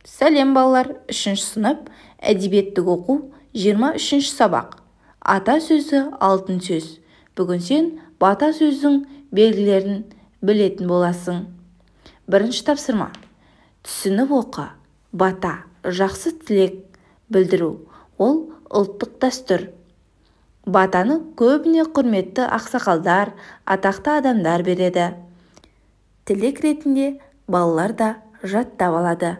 Сәлем, балалар! 3 сынып, әдебиеттік оқу, 23 сабақ. Ата сөзі алтын сөз. Бүгін сен бата сөздің белгілерін білетін боласың. Бірінші тапсырма. Түсініп оқы. Бата жақсы тілек білдіру. Ол ұлттық дәстүр. Батаны көбіне құрметті ақсақалдар, атақты адамдар береді. Тілек ретінде балалар да жаттап алады.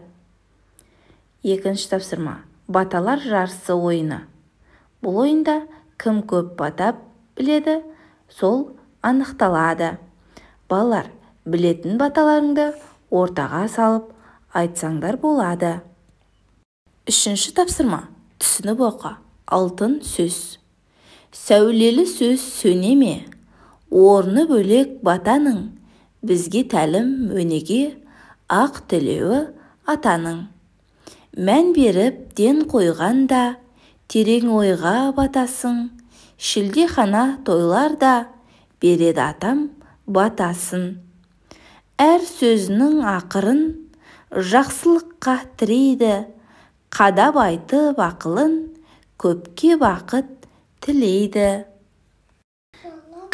Екінші тапсырма. Баталар жарысы ойыны. Бұл ойында кім көп бата біледі, сол анықталады. Балалар, білетін баталарыңды ортаға салып айтсаңдар болады. Үшінші тапсырма. Түсініп оқы. Алтын сөз. Сәулелі сөз сөне ме? Орны бөлек батаның, бізге тәлім өнеге, ақ тілеуі атаның. Мән беріп ден қойғанда, терең ойға батасың, шілдехана тойларда береді атам батасын. Әр сөзінің ақырын жақсылыққа тірейді, қадап айтып ақылын, көпке бақыт тілейді.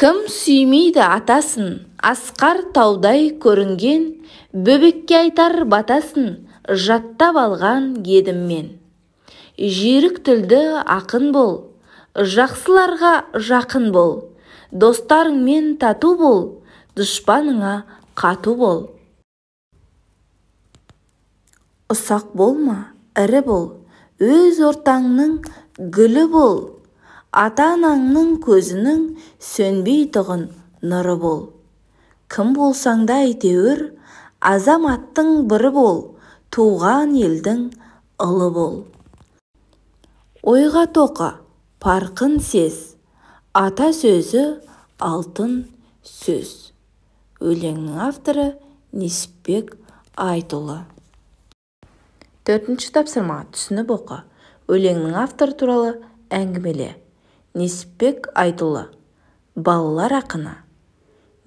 Кім сүймейді атасын, асқар таудай көрінген, бөбекке айтар батасын, жаттап алған едім мен. Жүйрік тілді ақын бол, жақсыларға жақын бол, достарыңмен тату бол, дұшпаныңа қату бол. Ұсақ болма, ірі бол, өз ортаңның гүлі бол, ата-анаңның көзінің сөнбейтұғын нұры бол. Кім болсаң да әйтеуір, азаматтың бірі бол, туған елдің ұлы бол. Ойға тоқы, парқын сез, ата сөзі алтын сөз. Өлеңнің авторы Несіпбек Айтұлы. Төртінші тапсырма. Түсініп оқы. Өлеңнің авторы туралы әңгімеле. Несіпбек Айтұлы балалар ақыны.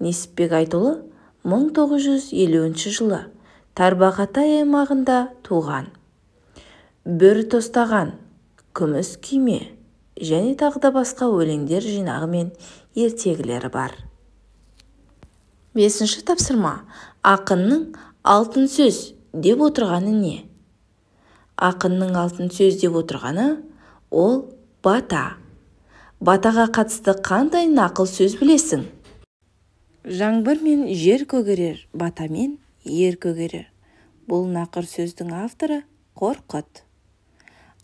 Несіпбек Айтұлы 1950 жылы Тарбағатай аймағында туған. Бөрі тостаған, Күміс күйме және тағы да басқа өлеңдер жинағы мен ертегілері бар. Бесінші тапсырма. Ақынның алтын сөз деп отырғаны не? Ақынның алтын сөз деп отырғаны ол бата. Батаға қатысты қандай нақыл сөз білесің? Жаңбыр мен жер көгерер, батамен ер көгерер. Бұл нақыл сөздің авторы Қорқыт.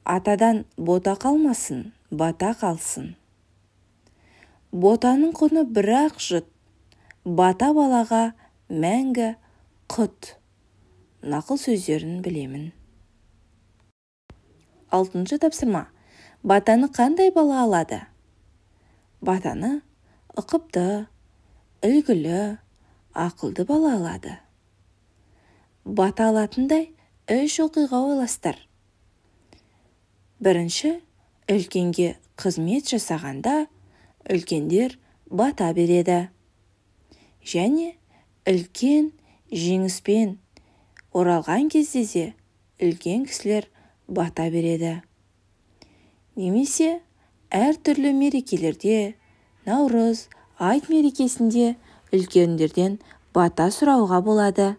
Атадан бота қалмасын, бата қалсын. Ботаның құны бір-ақ жұт, бата балаға мәңгі құт. Нақыл сөздерін білемін. Алтыншы тапсырма. Батаны қандай бала алады? Батаны ұқыпты, үлгілі, ақылды бала алады. Бата алатындай үш оқиға ойластыр. Бірінші, үлкенге қызмет жасағанда үлкендер бата береді. Және үлкен жеңіспен оралған кезде де үлкен кісілер бата береді. Немесе әртүрлі мерекелерде, Наурыз, айт мерекесінде үлкендерден бата сұрауға болады.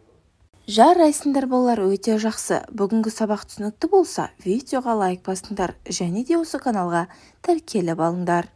Жарайсыңдар, балалар, өте жақсы. Бүгінгі сабақ түсінікті болса, видеоға лайк басыңдар және де осы каналға тіркеліп алыңдар.